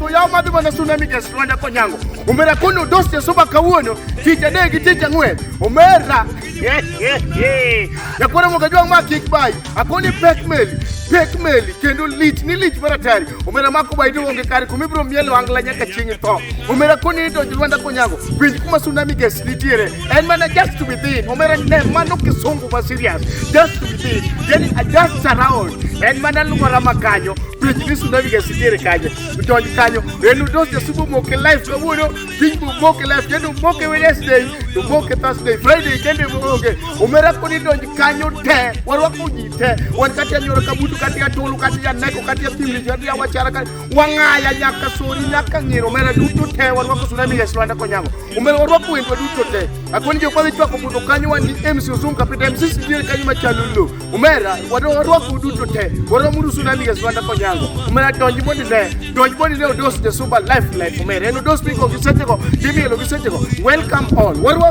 Yaw madhi mana Tsunami Gas Lwanda Konyango. Omera kono dos Jasuba kawuono, tich adek gi tich ang'wen. Omera. Nyakwara moga jwang' ma kik bai. Akoni pek meli, pek meli kendo lich ni lich maratari. Omera mako bai to onge kare kuma ibiro mielo angla nyaka chieng' itho. Omera koni ni donj Lwanda Konyango. Winj kuma Tsunami Gas nitiere. En mana just to be thin. Omera ne mano kisungu ma serious. Just to be thin. Yani just around. En mana luora ma kanyo. Winj ni Tsunami Gas nitiere kanyo. Donj kanyo. En udos Jasuba moke live kawuono. Piny moke live kendo moke Wednesday, to moke Thursday, Friday kendo onge. Omera koni donj kanyo te. Warwako ji te. Wan kata ya Nyoro Kabutu, kata ya Tulu, kata ya Neko, kata ya Thimlich, kata ya Wachara, kata Wang'aya nyaka Sori, nyaka Ng'ero. Omera duto te warwako Tsunami Gas Lwanda Konyango. Omera warwako wendwa duto te. Akoni jok madhi chwako budho kanyo wan gi MC Osungu Kapita, MC nitiere kanyo machalo lo. Omera warwako duto te. Warwamuru Tsunami Gas Lwanda Konyango. Omera donj mondo ine. Donj mondo ine Odos Jasuba live live. Omera en Odos miko gi sechego, timielo gi sechego. Welcome all. Warwako.